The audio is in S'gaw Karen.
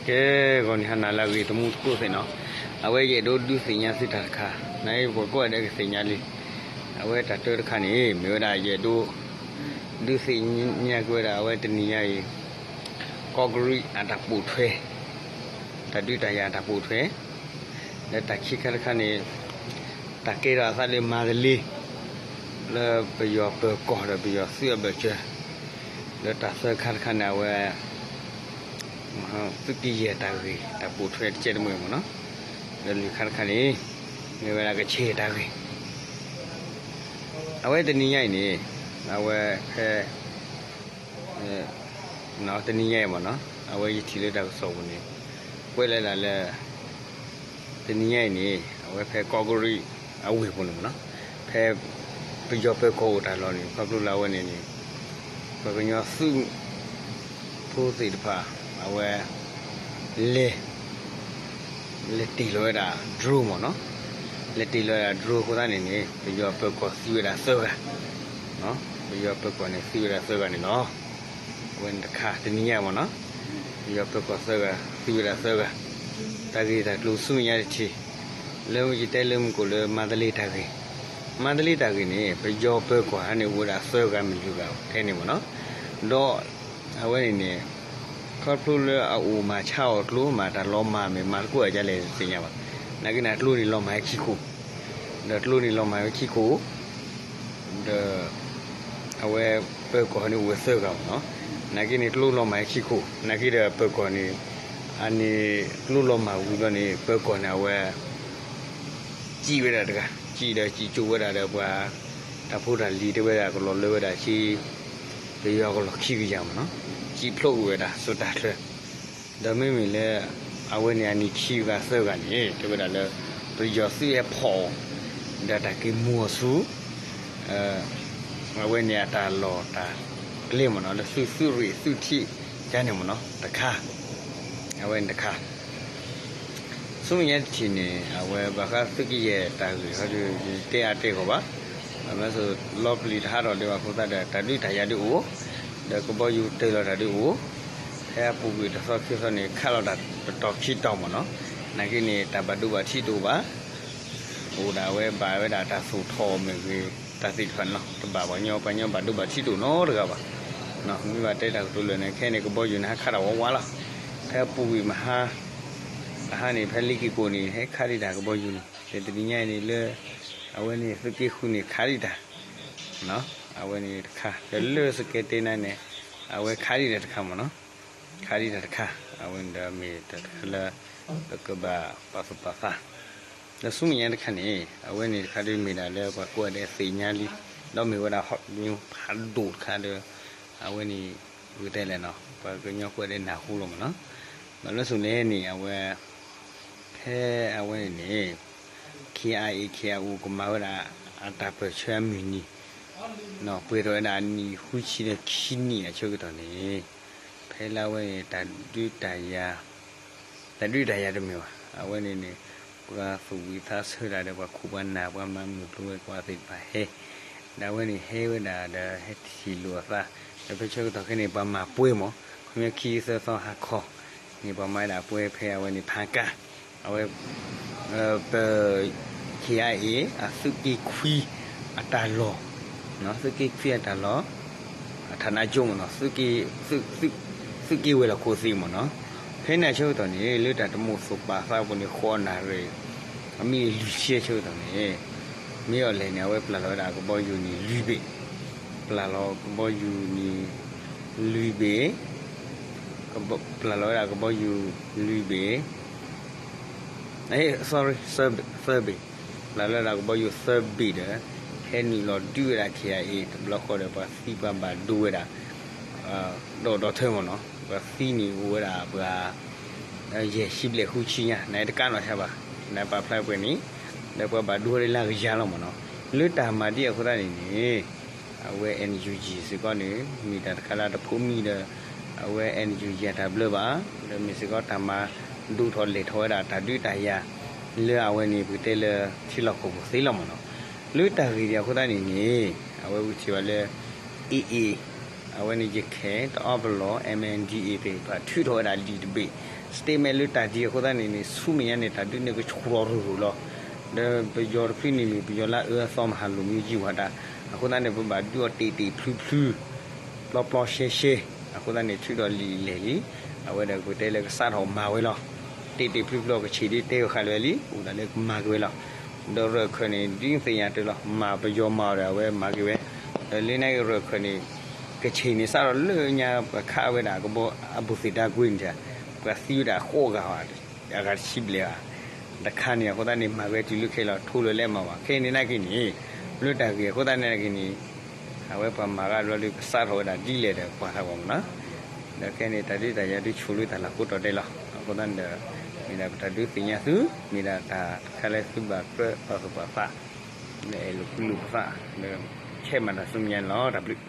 ကဲ ဂီၤနံၤဟါနၤလၢအဂ့ၤ တမူတကိးသ့ၣ်နီၤ, အဝဲယအဲၣ်ဒိးဒုးသ့ၣ်ညါသုတၢ်တခါ, နပှၤကိးဂၤဒဲးကသ့ၣ်ညါလံ, အဝဲတၢ်တၢတခါန့ၣ် မ့ၢ်ဝဲဒၣ်ယအဲၣ်ဒိး ဒုးသ့ၣ်ညါက့ၤဝဲဒၣ် အဝဲတနံၤညါအံၤ ကီးကရံးအတၢ်ပိာ်ထွဲ, တၢ်ဒုးတၢ်ယၤအတၢ်ပိာ်ထွဲ, ဒီးတၢ်ခံခါတခါန့ၣ် တၢ်ကဲထီၣ်အသးလၢမၤတလ့ လၢပယီၤပၢၤကီၢ်ဒီးပယီၤသုးအဘၢၣ်စၢၤ, ဒီးတၢ်သၢခါတခါန့ၣ် အဝဲ သုးက့ယဲၢ်တၢ်ဂ့ၢ် တၢ်ပိာ်ထွဲတကဲတမံၤမ့ၢ်နီၤ, ဒီးလွံၢ်ခါတခါန့ၣ် မ့ၢ်ဝဲဒၣ်ကဆဲးတၢ်ဂ့ၢ်, အဝဲတနံၤညါအံၤန့ၣ် အဝဲဖဲ တနံၤညါအံၤမ့ၢ်နီၤ, အဝဲယထံၣ်လၢတၢ်ကစီၣ်ပူၤန့ၣ် ကွဲးလၢဒၣ်လၢ တနံၤညါအံၤန့ၣ် အဝဲဖဲကီးကရံးအဝ့ၢ်ပူၤန့ၣ်မ့ၢ်နီၤ, ဖဲပယီၤပၢၤကီၢ်အိၣ်တၢ်လီၢ်န့ၣ် ခီဖျိလၢအဝဲန့ၣ်န့ၣ် ပှၤကညီသုးဖိသ့ၣ်တဖၣ် အဝဲ လဲၤ လဲၤတ့ၢ်လီၤဝဲဒၣ် drone မ့ၢ်နီၤ, လဲၤတ့ၢ်လီၤဝဲဒၣ် drone အဃိသတးန့ၣ်န့ၣ် ပယီၤပၢၤကီၢ်သံဝဲဒၣ်သၢဂၤ, ပယီၤပၢၤကီၢ်န့ၣ်သံဝဲဒၣ်သၢဂၤန့ၣ်လီၤ. အဝဲန့ၣ်တခါတနံၤညါမ့ၢ်နီၤ, ပယီၤပၢၤကီၢ်သၢဂၤ သံဝဲဒၣ်သၢဂၤ, တၢ်ဂ့ၢ်တၢ်ကျိၤဆူမဲာ်ညါတထံၣ်, လၢယတဲလၢမုၢ်ကိၣ်လၢမၤတလ့တၢ်ဂ့ၢ်, မၤတလ့တၢ်ဂ့ၢ်န့ၣ် ပယီၤပၢၤကီၢ်န့ၣ်အိၣ်ဝဲဒၣ်သၢဂၤမ့ၢ်လွံၢ်ဂၤထဲန့ၣ်မ့ၢ်နီၤ, ဒီး အဝဲန့ၣ်န့ၣ် ခီဖျိလၢအအိၣ်မၤဆါအီၤကျိ မၤတၢ်လီၤမၢ်မ့ၢ်မၤတကိးအကလဲၣ်တသ့ၣ်ညါဘၣ်, နာ်က့န့ၣ်ကျိန့ၣ်လီၤမၢ်ဝဲခံခိၣ်, ဒီးကျိန့ၣ်လီၤမၢ်ဝဲခံခိၣ်, ဒီး အဝဲပၢၤကီၢ်န့ၣ်အိၣ်ဝဲသၢဂၤမ့ၢ်နီၤ, နာ်က့န့ၣ်ကျိလီၤမၢ်ဝဲခံခိၣ်, နာ်က့ဒီးပၢၤကီၢ်န့ၣ် အန့ၣ်ကျိလီၤမၢ်ဝံၤဘျီန့ၣ် ပၢၤကီၢ်န့ၣ်အဝဲ စံးဝဲဒၣ်တဂၤ, စံးဒီးစံးကၠိဝဲဒၣ်ဒီးပှၤ တၢ်ဖိတၢ်လံၤတဲဝဲဒၣ်ကလီၤလၢဝဲဒၣ်ဆံ ပယီၤကလီၢ်ခံကယၤမ့ၢ်နီၤ, စံးဖျိးကွံာ်ဝဲဒၣ်စိတၢ်ချၢ, ဒီးမ့မ့ၢ်လၢ အဝဲန့ၣ်အနံၣ်ခံဂၤသၢဂၤန့ၣ် တဲဝဲဒၣ်လၢ ပယီၤသုးဟဲဖီၣ်အီၤ ဒီးတၢ်က့ၤမူအီၤဆူ အဝဲန့ၣ်အတၢ်လီၢ်တၢ်ကျဲမ့ၢ်နီၤ လၢသုးသုးရ့ၣ်သုးထံးယါန့ၣ်မ့ၢ်နီၤ တခါ, အဝဲန့ၣ်တခါ ဆူမဲာ်ညါတထံၣ်န့ၣ် အဝဲဘၣ်ဃးသုးက့ယဲၢ်တၢ်ဂ့ၢ်ဟီဒီး ယတဲအါတဲဂီၢ်ဘၣ်, ဘၣ်မနုၤလဲၣ် လီပျံၤတဟးထီၣ်ဒံးဘၣ်အဃိသတးဒီး တၢ်ဒုးတၢ်ယၤဒုးအိၣ်, ဒီးကဘီယူၤတ့ၢ်လီၤတၢ်ဒုးအိၣ်, ဖဲအပူၤကွံာ်တသီခံသီန့ၣ် ခးလီၤတၢ်တတီၤခံတီၤမ့ၢ်နီၤ, နာ်က့န့ၣ် တၢ်ဘၣ်ဒိဘၣ်ထံးတအိၣ်ဘၣ် အိၣ်ဒၣ်ဝဲဘၣ်ဝဲဒၣ်တၢ်သူၣ်ထီၣ်မ့ၢ်ဂ့ၤ တၢ်သ့ၣ်တဖၣ်န့ၣ်လီၤ. တဘၣ်ပှၤကညီ ပှၤကညီဘၣ်ဒိဘၣ်ထံးတအိၣ်နီတဂၤဘၣ်. မ့ၢ်ဘၣ်တဲတၢ်ကတိၤလၢာ်န့ၣ် ခဲအံၤန့ၣ် ကဘီယူၤန့ၣ် ဟဲခးတၢ်ဝးဝးလီၤ. ဖဲအပူၤကွံာ်မဟါ, တဟါန့ၣ် ဖဲလ့က့ၤကိးန့ၣ် ဟဲခးဒံးတၢ်ကဘီယူၤန့ၣ် တနံၤညါအံၤန့ၣ်လၢ အဝဲန့ၣ် သုးက့ဃုန့ၣ် ခးဒံးတၢ် အဝဲန့ၣ်တခါ ဒီးလၢစကဲတဲနါန့ၣ် အဝဲခးဒံးတၢ်တခါမ့ၢ်နီၤ. ခးဒံးတၢ်တခါ အဝဲန့ၣ်ဒီးမ့ၢ်တၢ်တခါလၢ ပကဘၣ်ပာ်သူၣ်ပာ်သး ဒီးဆူမဲာ်ညါတခါန့ၣ် အဝဲန့ၣ်တခါဒ်မ့ၢ်ဒၣ်လၢပှၤကိးဂၤဒဲးသ့ၣ်ညါလံ, ဒီးမ့ၢ်ဝဲဒၣ် hot news ဖးဒိၣ်တခါဒီး အဝဲန့ၣ် ပကတဲလဲၣ်နီၤ ပှၤကညီကိးဂၤဒဲးနၢ်ဟူလီၤမ့ၢ်နီၤ. ဘၣ်မနုၤလဲၣ်န့ၣ် အဝဲ ဖဲအဝဲန့ၣ်န့ၣ် KIA KIO ကမၤဝဲဒၣ်အတၢ်ပၢၢ်ဆၢအမုၢ်နံၤ ပှဲၤထီၣ်ဝဲဒၣ်အနံၣ်ဃုဆံဒီးခံနံၣ်အဆၢကတီၢ်န့ၣ် ဖဲလၢအဝဲန့ၣ် တၢ်ဒုးတၢ်ယၤ တၢ်ဒုးတၢ်ယၤတမ့ၢ်ဘၣ်. အဝဲန့ၣ်န့ၣ် ပှၤသူၣ်ဝံၤသးဆၢတၢ်ဒီး ပှၤခိၣ်ပှၤနၢ် ပှၤမၤမုၢ်ကျိၤဝဲၤကွာ်သ့ၣ်တဖၣ်ဟဲ, ဒီးအဝဲန့ၣ်ဟဲဝဲဒၣ်ဒီး ဟဲထံၣ်လိာ်အသး ဒီးဖဲဆၢကတီၢ်ခဲအံၤန့ၣ် ပှၤမၤပှဲၤမး ခီပညီခံသၢသီဟါခီန့ၣ် ပှၤမၤဝဲဒၣ်ပှဲၤဖဲအဝဲန့ၣ် ဖးကၢ် အဝဲ ပ KIA အသုးက့ခွံအတၢ်လီၢ်, သုးက့ခွံအတၢ်လီၢ် အထးနါကၠိမ့ၢ်နီၤ, သုးက့ဝဲၤလီၢ်ခိၣ်သ့ၣ်မ့ၢ်နီၤ. ဖဲန့ၣ်အဆၢကတီၢ်န့ၣ် လၢတၢ်တမိၣ်သူၣ်ပာ်သးပူၤန့ၣ် ဃိးနၣ်ရံၣ် အမံးနံးလွံၢ်ဆံအဆၢကတီၢ်န့ၣ် မ့ၢ်အီၤလဲၣ်န့ၣ် အဝဲပျၢ်လီၤဝဲဒၣ်ကဘီယူၤန့ၣ်လွံၢ်ဘ့ၣ်, ပျၢ်လီၤကဘီယူၤန့ၣ် လွံၢ်ဘ့ၣ်, ပျၢ်လီၤဝဲဒၣ်ကဘီယူၤလွံၢ်ဘ့ၣ် sorry သၢဘ့ၣ်, ပျၢ်လီၤဝဲဒၣ်ကဘီယူၤသၢဘ့ၣ်ဒီး ဟဲနုာ်လီၤဒုးဝဲဒၣ် KIA တဘျီဃီဒီး ပှၤသံပှၤဘၣ်ဒိဝဲဒၣ် ဒီးဒီးထၢမ့ၢ်နီၤ, ပှၤသံန့ၣ်အိၣ်ဝဲဒၣ်ပှၤ ယဲၢ်ဆံဘျဲၣ်ဃုဆံညါ နတကးနီၢ်ဆါဘၣ်, နပာ်ဖျါပှဲၤန့ၣ် ဒီးပှၤဘၣ်ဒိဝဲဒၣ်လၢကယၤလီၤမ့ၢ်နီၤ. လၢတၢ်မၤဒ်အဃိသတးန့ၣ်န့ၣ် အဝဲ NUG စ့ၢ်ကီးန့ၣ် မ့ၢ်တၢ်တခါလၢတဖိးမံဒီး အဝဲ NUG အတၢ်ဘျၢဘၣ်, ဒီးမ့ၢ်စ့ၢ်ကီးတၢ်မၤဒိၣ်ထီၣ်လဲၢ်ထီၣ်ဝဲဒၣ်တၢ်ဒုးတၢ်ယၤ လၢအဝဲန့ၣ် ပကတဲလၢထံလီၢ်ကီၢ်ပူၤသ့လီၤမ့ၢ်နီၤ. လၢတၢ်ဂ့ၢ်ဒ်အံၤအဃိသတးန့ၣ်န့ၣ် အဝဲပထံၣ်ဘၣ်လၢ AA အဝဲန့ၣ် ရခိုင်တအာင်းပလောင် MNDAA သ့ၣ်တဖၣ်ထုးထီၣ်ဝဲဒၣ်လံာ်တဘ့ၣ် statement လၢတၢ်ဒ်အံၤအဃိသတးန့ၣ်န့ၣ် ဆူမဲာ်ညါန့ၣ် တၢ်ဒုးန့ၣ်ကဆူၣ်ထီၣ်ရူၤရူၤလီၤ. ဒီးပယီၤတဖုန့ၣ်မ့ၢ်ပယီၤလၢအအၢအသီမၤဟးလိာ်မံယံာ်ဝဲဒၣ်, အဃိသတးန့ၣ် ပဘၣ်ဒုးအီၤတ့ၢ်တ့ၢ်ဖျုဖျု ပျီပျီရှဲရှဲ, အဃိသတးန့ၣ် ထုးထီၣ်လံာ်လဲၢ်လံ, အဝဲဒၣ်ပကတဲလၢကစးထီၣ်မၤဝဲလီၤ. တ့ၢ်တ့ၢ်ဖျုဖျု ကခ့ၣ်ဒုးတဲဝဲဃာ်လၢာ်လံ အိၣ်ဒၣ်လၢကမၤက့ၤဝဲလီၤ. ဒီးရၢၢ်ခၢၣ်န့ၣ် ဒ်သ့ၣ်ညါတၢ်လီၤ မၤပယီၤမၤအီၤဒီးအဝဲမၤက့ၤဝဲ, ဒီးလၢန့ၣ်က့ၤရၢၢ်ခၢၣ်န့ၣ် ကခ့ၣ်န့ၣ်စးထီၣ်လၢညါပခးဝဲဒၣ်ကဘီ အဘူးသ့ၣ်ဒါကွ့န့ၣ် ပှၤသံဝဲဒၣ်ဃိးဂၤဘၣ် အဂၤတဆံဘျဲၣ်ဘၣ်, တခါန့ၣ် အဃိသတးန့ၣ် မၤဝဲတုၤလၢခဲလီၤ ထိလၢလဲၣ်မၤဘၣ် ခဲန့ၣ်နာ်က့န့ၣ် လၢတၢ်ဂ့ၢ်အဃိသတးန့ၣ်နာ်က့န့ၣ် အဝဲပှၤမၤဂၤဘျီဒုးကစးထီၣ်ဝဲဒၣ်ဒ်လဲၣ်ဒီးကွၢ်ထီၣ်ကွၢ်မ့ၢ်နီၤ, ဒီးခဲန့ၣ် တၢ်ဒုးတၢ်ယၤဒုးဆိၣ်လၢတၢ်လၤကပီၤတၢ်ဒဲးလီၤ. အဃိသတးန့ၣ်ဒီး မ့ၢ်ဒၣ်ပတၢ်ဒုးသ့ၣ်ညါသု မ့ၢ်ဒၣ်တၢ်တခါလၢသုဘၣ်ကြၢးပာ်သူၣ်ပာ်သး ဒီးအဲၣ်လိာ်ကွံလိာ်ပသး ဒီးဆဲးမၤတၢ်ဆူမဲာ်ညါန့ၣ်လီၤ. တၢ်ဘျုး